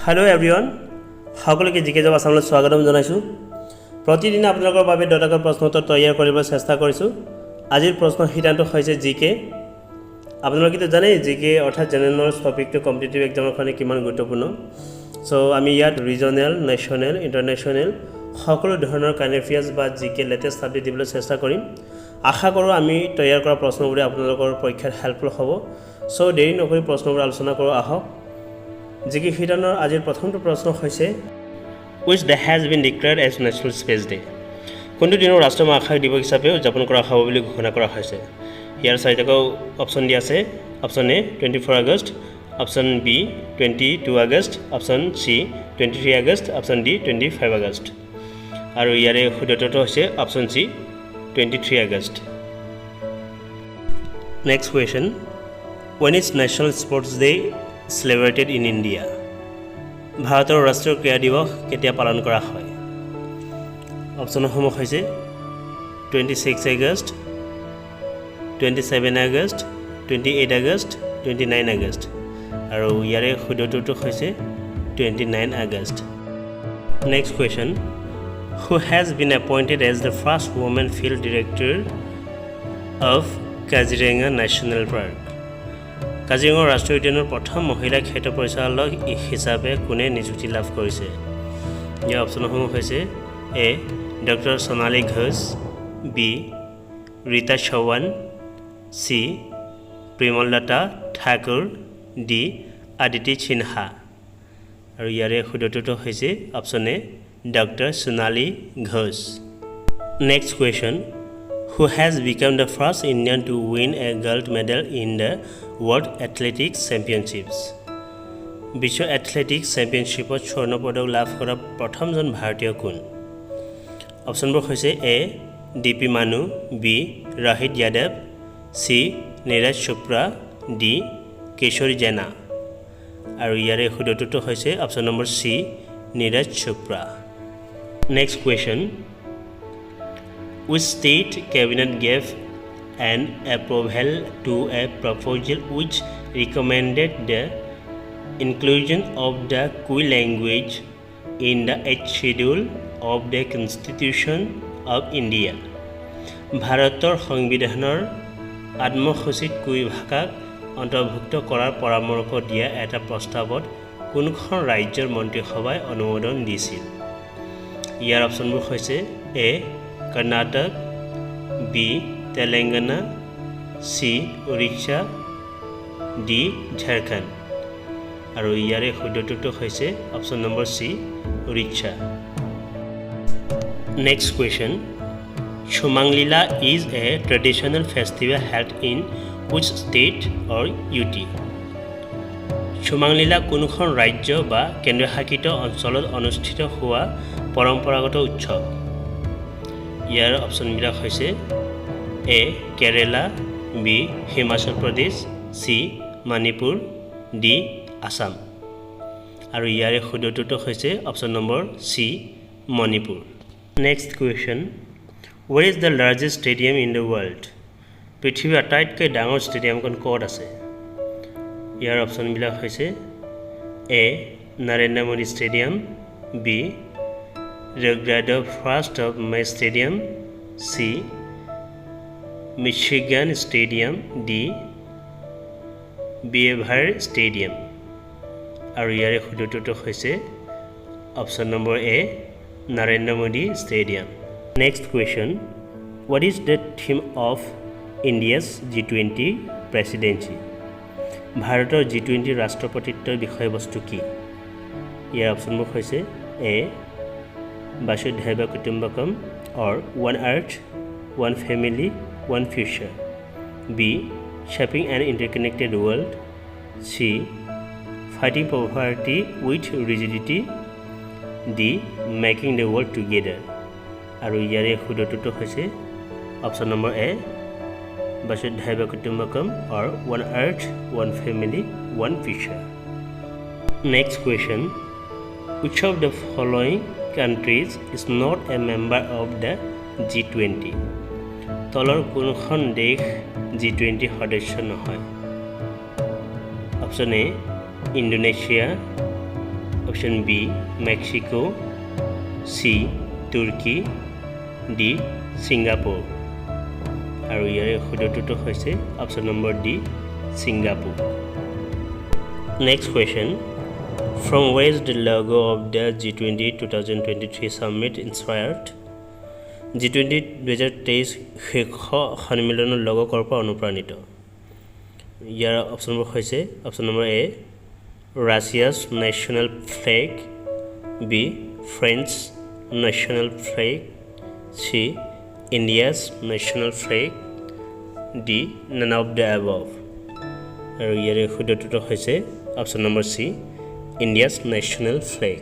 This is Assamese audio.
হেল্ল' এভৰিৱান, সকলোকে জি কে জব আছামলৈ স্বাগতম জনাইছোঁ। প্ৰতিদিনে আপোনালোকৰ বাবে দুটাকৈ প্ৰশ্ন উত্তৰ তৈয়াৰ কৰিবলৈ চেষ্টা কৰিছোঁ। আজিৰ প্ৰশ্ন শিতানটো হৈছে জি কে। আপোনালোকেতো জানেই, জি কে অৰ্থাৎ জেনেৰেল নলেজ টপিকটো কম্পিটিটিভ এক্সামৰ কাৰণে কিমান গুৰুত্বপূৰ্ণ। চ' আমি ইয়াত ৰিজনেল, নেশ্যনেল, ইণ্টাৰনেশ্যনেল সকলো ধৰণৰ কাৰেণ্ট এফেয়াৰ্ছ বা জি কে লেটেষ্ট আপডেট দিবলৈ চেষ্টা কৰিম। আশা কৰোঁ আমি তৈয়াৰ কৰা প্ৰশ্নবোৰে আপোনালোকৰ পৰীক্ষাত হেল্পফুল হ'ব। চ' দেৰি নকৰি প্ৰশ্নবোৰ আলোচনা কৰোঁ আহক। জি কে শিতানৰ আজিৰ প্ৰথমটো প্ৰশ্ন হৈছে, which day has been declared as National Space Day? কোনটো দিনৰ ৰাষ্ট্ৰীয় মহাকাশ দিৱস হিচাপে উদযাপন কৰা হ'ব বুলি ঘোষণা কৰা হৈছে? ইয়াৰ চাৰিটাকৈ অপশ্যন দিয়া আছে। Option A, 24 August, option B, 22 August, option C, 23 August, option D, 25 August. আৰু ইয়াৰে শুদ্ধটো হৈছে option C, 23 August. Next question, when is National Sports Day celebrated in India? ভাৰতৰ ৰাষ্ট্ৰীয় ক্ৰীড়া দিৱস কেতিয়া পালন কৰা হয়? অপশ্যনসমূহ হৈছে 26 August, 27 August, 28 August, 29 August. আৰু ইয়াৰে শুদ্ধটো হৈছে 29 August. Next question, who has been appointed as the first woman field director of Kaziranga National Park? Kaziranga ৰাষ্ট্ৰীয় উদ্যানৰ প্ৰথম মহিলা ক্ষেত্ৰ পৰিচালক হিচাপে কোনে নিযুক্তি লাভ কৰিছে? ইয়াৰ অপশ্যনসমূহ হৈছে A doctor Sonali Ghosh, B Rita Chauhan, C Premlata Thakur, D Aditi Sinha. আৰু ইয়াৰে শুদ্ধটো হৈছে option A doctor Sonali Ghosh. Next question, who has become the first Indian to win a gold medal in the World Athletics Championships? Biswa athletics চেম্পিয়নশ্বিপত স্বৰ্ণ পদক লাভ কৰা প্ৰথমজন ভাৰতীয় কোন? অপশ্যনবোৰ হৈছে A D P Manu, B Rohit Yadav, C Neeraj Chopra, D Kishore Jena. আৰু ইয়াৰে শুদ্ধটো হৈছে option number C Neeraj Chopra. Next question, which state cabinet gave an approval to a proposal which recommended the inclusion of the Kui language in the eighth schedule of the Constitution of India? ভাৰতৰ সংবিধানৰ আঠম সূচীত কুই ভাষাক অন্তৰ্ভুক্ত কৰাৰ পৰামৰ্শ দিয়া এটা প্ৰস্তাৱত কোনখন ৰাজ্যৰ মন্ত্ৰীসভাই অনুমোদন দিছিল? ইয়াৰ অপশ্যনবোৰ হৈছে A Karnataka, B Telangana, C Odisha, D Jharkhand. আৰু ইয়াৰে শুদ্ধটো হৈছে option number C Odisha. Next question, Shumang Leela is a traditional festival held in which state or UT? Shumang Leela কোনখন ৰাজ্য বা কেন্দ্ৰীয়শাসিত অঞ্চলত অনুষ্ঠিত হোৱা পৰম্পৰাগত উৎসৱ? ইয়াৰ অপশ্যনবিলাক হৈছে এ কেৰেলা, B Himachal Pradesh, C Manipur, D Assam. আৰু ইয়াৰে শুদ্ধটো হৈছে option number C Manipur. Next question, where is the largest stadium in the world? পৃথিৱীৰ আটাইতকৈ ডাঙৰ ষ্টেডিয়ামখন ক'ত আছে? ইয়াৰ অপশ্যনবিলাক হৈছে এ Narendra Modi stadium, B Belgrade First of May Stadium, C Michigan Stadium, D Beaver Stadium. আৰু ইয়াৰে শুদ্ধটো হৈছে option number A Narendra Modi stadium. Next question, what is the theme of India's G20 presidency? ভাৰতৰ জি 20 ৰাষ্ট্ৰপতিত্বৰ বিষয়বস্তু কি? ইয়াৰ অপশ্যনবোৰ হৈছে এ Vasudhaiva Kutumbakam or One Earth, One Family, One Future, B Shaping an Interconnected World, C Fighting Poverty with Rigidity, D Making the World Together. আৰু ইয়াৰে শুদ্ধটো হৈছে option number A Vasudhaiva Kutumbakam or One Earth, One Family, One Future. Next question, which of the following countries is not a member of the G20? তলৰ কোনখন দেশ জি 20 সদস্য নহয়? Option A Indonesia, option Option B, Mexico, C, Turkey, D, Singapore. আৰু ইয়াৰে শুদ্ধ হৈছে option number D, Singapore. Next question, from where is the logo of the G20 2023 summit inspired? G20 2023 শীৰ্ষ সন্মিলনৰ লগো ক'ৰ পৰা অনুপ্ৰাণিত? ইয়াৰ অপশ্যনবোৰ হৈছে option number A, Russia's national flag, B, French national flag, C, India's national flag, D, none of the above. আৰু ইয়াৰে শুদ্ধ উত্তৰটো হৈছে option number C, India's national flag.